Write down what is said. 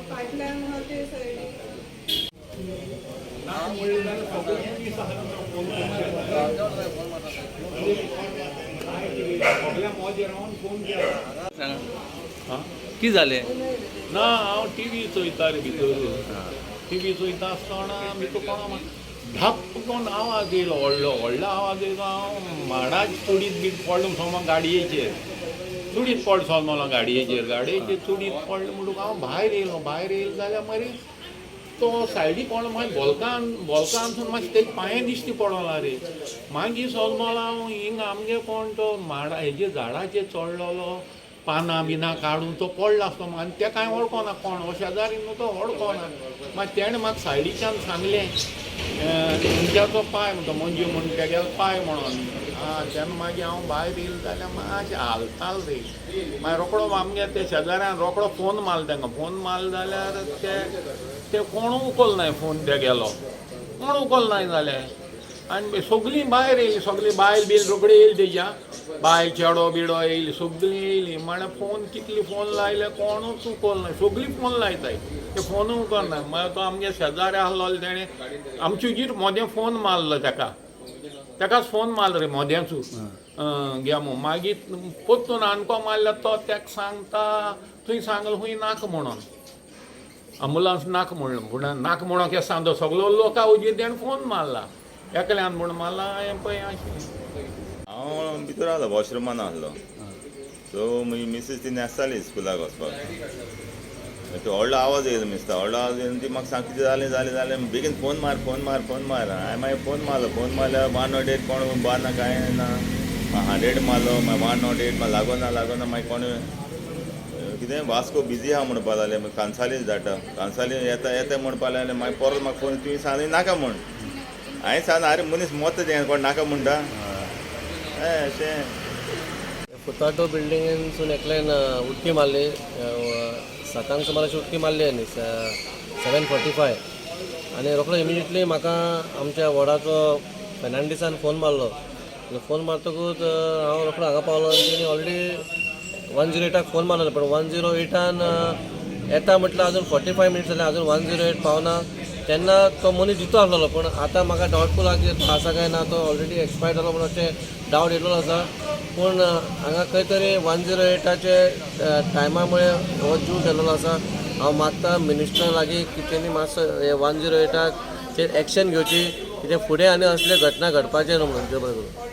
फाटल्यान आहा ते सायडीन. कितें जालें? ना, हांव टीव्ही चोयता रे भितर. टीव्ही चोयता आसतना भितर कोणा धाप्प करून आवाज येयलो, व्हडलो व्हडलो आवाज येयलो. हांव माडाच चुडीत बीत पडलो समज गाडयेचेर, चुडीत पड समजलो गाडयेचेर. गाडयेचेर चुडीत पडलो म्हणटकूच हांव भायर येयलो. भायर येयलो जाल्यार मरे तो सायडी पडलो. मागीर बोलकान बोलकानसून मातशें तेजे पांये दिश्टी पडला रे. मागीर समजलो हांव, हिंगा आमगे कोण तो माडा हेजे झाडाचेर चडलेलो, पानां बिनां काडून तो पडला आसतो. आनी तेका हांवें वळखोना कोण हो, शेजारी न्हू तो, वळखोना. मागीर तेणें म्हाका सायडीच्यान सांगलें, मनशाचो पांय म्हणटा, मंजू म्हण तेगेलो पांय म्हणून. आं, तेन्ना मागीर हांव भायर येयलो जाल्यार मातशें हालताल रे. मागीर रोकडो आमगे ते शेजाऱ्यान रोकडो फोन मारलो तांकां. फोन मारलो जाल्यार ते ते कोण उखलनाय फोन तेगेलो, कोण उखलनाय जाले. आनी सगळीं भायर येयली, सगळीं बायल बील रोखडी येयली, तेज्या बायल चेडो बिडो येयली, सगळीं येयली. म्हळ्यार फोन कितली फोन लायले, कोणूच उखलनाय. सगळीं फोन लायताय, ते फोनूय उखलनाय. मागीर तो आमगे शेजारी आसलो, तेणें आमचे हुजीर मोदें फोन मारलो तेका, तेकाच फोन मारलो रे मोद्याचू घे म्हूण. मागीर परतून आनको मारल्यार तो तेका सांगता, थंय सांगलो खंय नाका म्हणून, अम्बुलन्स नाका म्हणलो. पूण नाका म्हणून केस सांगता, सगलो लोका हुजीर तेणें फोन मारला, एकल्यान म्हूण मारला. हें पळय अशें. हांव भितर आसलो, वॉशरुमान आसलो. सो म्हजी मिसीस ती न्हेसताली स्कुलाक वचपाक. तो व्हडलो आवाज येयलो मिसता, व्हडलो आवाज येयलो. ती म्हाका सांग, कितें जालें जालें जालें, बेगीन फोन मार, फोन मार, फोन मार. हांवें मागीर फोन मारलो. फोन मारल्यार 108 कोण बार ना, कांय ना. 100 मारलो, मागीर 108 मागीर लागोना, लागोना. मागीर कोण कितें वास्को बिजी आहा म्हणपाक लागले. मागीर कांसाली धाडटा, कांसाली येता येता म्हणपाक लागले. मागीर परत म्हाका फोन, तुवें सांगलें नाका म्हूण. हांवें सांगलें, आरे मनीस मोत तें, कोण नाका म्हणटा अशें. फुताटो बिल्डिंगेनसून एकल्यान उडकी मारली. 7 सुमार अशी उडकी मारली आनी 7:45 आनी रोखडो इमिजिएटली म्हाका आमच्या वॉर्डाचो फेर्नांडीसान फोन मारलो. फोन मारतकूच हांव रोखडो हांगा पावलो आनी तेणी ऑलरेडी 108 फोन मारलो, पण 108 येता म्हटल्यार अजून 45 मिनिट्स जाले, अजून 108 पावना. तेन्ना तो मनीस जितो आसलेलो, पूण आतां म्हाका डावटफूल आहा की तो आसा काय ना, तो ऑलरेडी एक्सपायर्ड जालो म्हणून अशें डावट येयलेलो आसा. पूण हांगा खंय तरी 108 टायमा मुळे हो जीव गेल्लो आसा. हांव मागता मिनिस्टर लागीं की तेणी मातसो हे 108 चेर एक्शन घेवची, कित्याक फुडें आनी असले घटना घडपाचें न्हू म्हणून. देव बरें करूं.